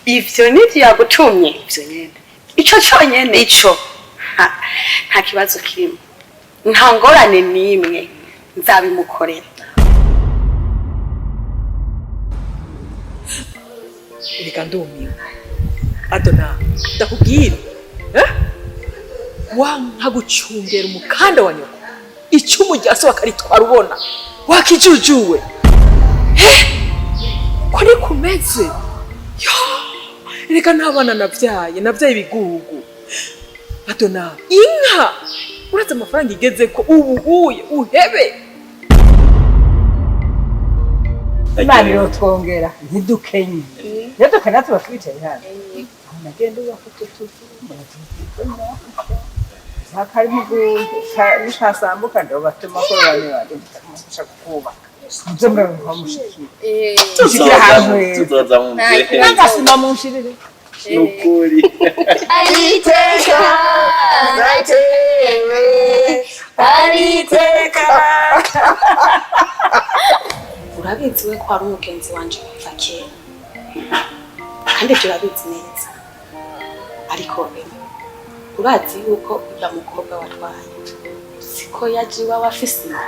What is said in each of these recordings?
Ivyo nivyo yagutumye? Ivyo nyene. Ico conyene? Ico. Ha, nta kibazo kirimo, nta ngorane n'imwe, nzabimukorera. Reka, ndumiwe. Adona, ndakubwira, eh? Wanka gucungera umukanda wa nyoko, icumu rya so bakaritwara ubona wakijujuwe. Eh? Ko niko umeze yo? Reka, n'abana nabyaye, nabyaye ibigugu. Adona, inka uretse amafaranga igeze ko ubu uye uhebe. Imana irotwongera ntidukenye. Iyo dukena tuba twicaye hano. Aho nagenda ubaka utu tuzu, kari mukasambuka ndobatuma ko bane banje mufasha kubaka, muze muraronka mushikira mushikira ahantu heza. Tuzoza mu mvyeyi. N'agasima munshirire. Nukuri. Ariteka natewe, ariteka. Urabizi we ko ari umugenzi wanje kuva kera, kandi ibyo urabizi neza. Ariko urazi yuko urya mukobwa watwaye siko yaje iwawe afise inda?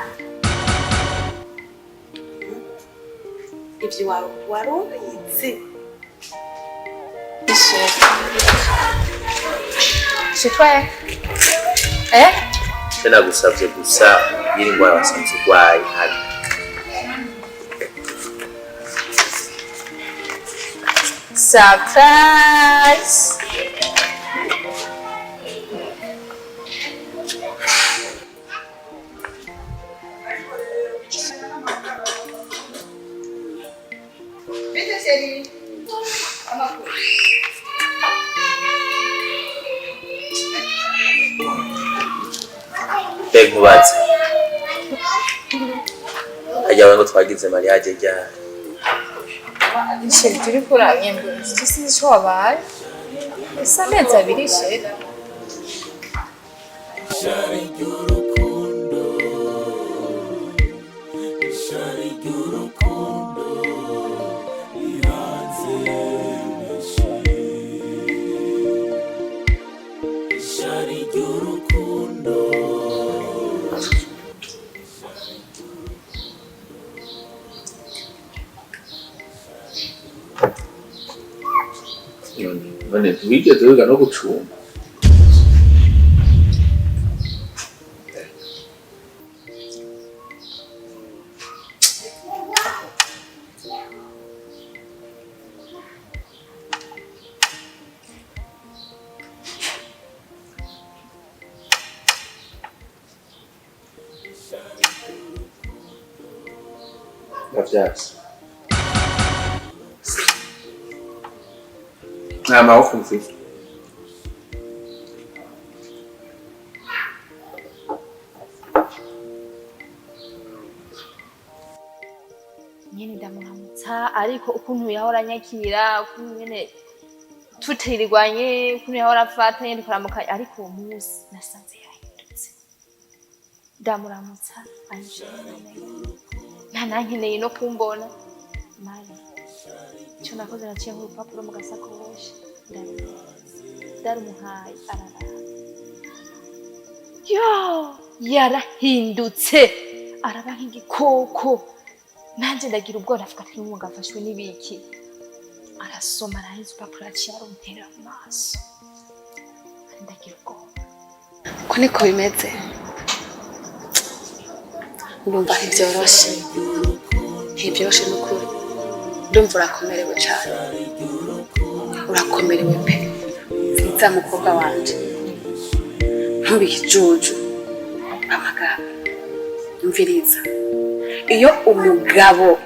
Ibyo wari ubizi? Chez toi. Eh? Se nagusavye gusa umbwire ingwara wasanze urwaye ntabi. Surprise! Bite chéri? Amakuru? Mbega nkubaze, harya we ngo twagize mariage ryari? Chéri, turi kuranyembura. Sinzi ico wabaye. Ese amezi 2, chéri. Ishari ry'urukundo, ishari ry'urukundo rihanze benshi, ishari ry'urukundo. None ntiwigeze wiga no gucumba? Ndavyase, nta maboko mfise. Nyene ndamuramutsa, ariko ukuntu yahora anyakira, ukuntu nyene tutirirwanye, ukuntu yahora afata nyene tukaramukanya, ariko uwo munsi nasanze yahindutse. Ndamuramutsa anje nta nankeneye no kumbona. Mari ico nakoze, naciye nk'urupapuro mu gasakoshi, ndarumuhaye, araraba. Yo, yarahindutse, araba nk'igikoko. Nanje ndagira ubwoba, ndavuga ati n'ubu ngafashwe n'ibiki? Arasoma, araheza urupapuro, aciye aruntera mu maso, ndagira ubwoba. Uko niko bimeze, ndumva ntibyoroshe, ntibyoroshe n'ukuri. Ndumva urakomerewe cyane, urakomerewe pe. Nziza mukobwa wanje, ntube ikijuju. Amagabo, umviriza, iyo umugabo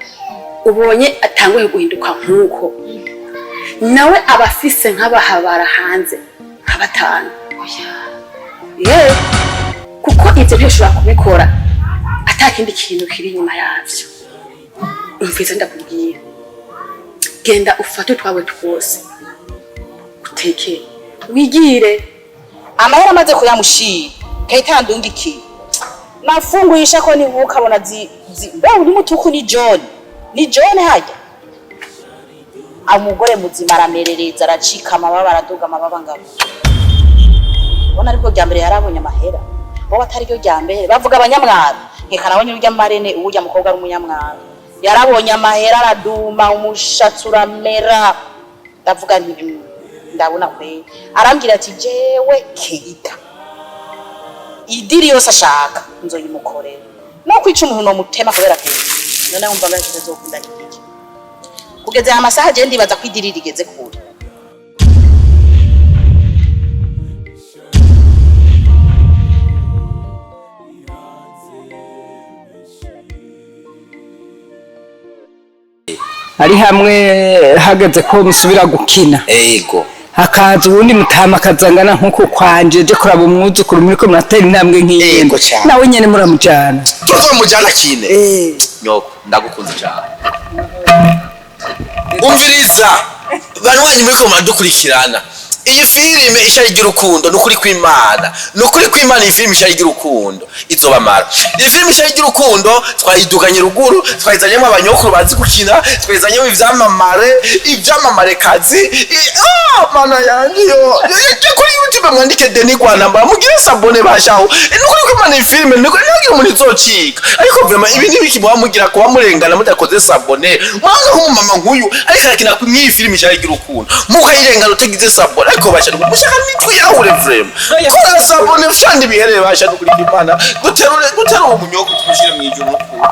ubonye atanguye guhinduka nk'uko, nawe aba afise nk'abahabara hanze nka batanu. Yewe, kuko ibyo ntishobora kubikora ata kindi kintu kiri inyuma yavyo. Umviriza, ndakubwira, genda ufate utwawe twose, utekere, wigire. Amahera amaze kuyamushira, kahita yandungikiye, nafunguye ishako ni ukabona zi mbe uri mutuku, ni John, ni John hajya. Umugore muzima aramerereza, aracika amababa, araduga amababa ngabo. Ubona ariko rya mbere yarabonye amahera, wowe atari ryo rya mbere. Bavuga abanyamwaro, nkeka nabonye urya marene, urya mukobwa ari umunyamwaro. Yarabonye amahera, araduma umushatsi uramera. Ndavuga nti: Ndabona kweri." Arambwira ati: "Jewe Keita, idiri yose ashaka nzoyimukorera, no kwica umuntu nomutema kubera Keita." None wumva ngaho kitazokunda iki? Kugeza aya masaha je ndibaza ko idiri rigeze kure. Ari hamwe hageze ko musubira gukina, hakaza uwundi mutama akazangana nk'uko kwanje, je kuraba umwuzukuru muriko muratera intambwe nk'iyindi. Yego cane. Nawe nyene muramujana. Tuzomujana kine. Nyoko, ndagukunze cyane. Umviriza, banywanyi muriko muradukurikirana, iyi filime Ishari ry'Urukundo, ni ukuri kw'Imana, ni ukuri kw'Imana, iyi filime Ishari ry'Urukundo izobamara. Iyi filime Ishari ry'Urukundo twayiduganye ruguru, twayizanyemo abanyokuru bazi gukina, twayizanyemo ivyamamare, ivyamamare kazi. Ah, mana yanje, yo je kuri YouTube mwandike Deni Rwanamba, mugire s'abonner bashaho. Ni ukuri kw'Imana, iyi filime ni ukuri ntihagire umuntu izocika. Ariko vraiment ibi ntibiki muba mugira kuba murengana mudakoze s'abonner? Mwanga nk'umumama nk'uyu ariko arakina mw'iyi filime Ishari ry'Urukundo, mukayirengana utagize s'abonner. Ariko basha, mushaka nitwiyahure? Vraiment, kora s'abonner ushanda ibiherere basha. Nukuri kw'Imana, duterure, duterure umunyoko tumushyire mw'ijuru n'ukuri.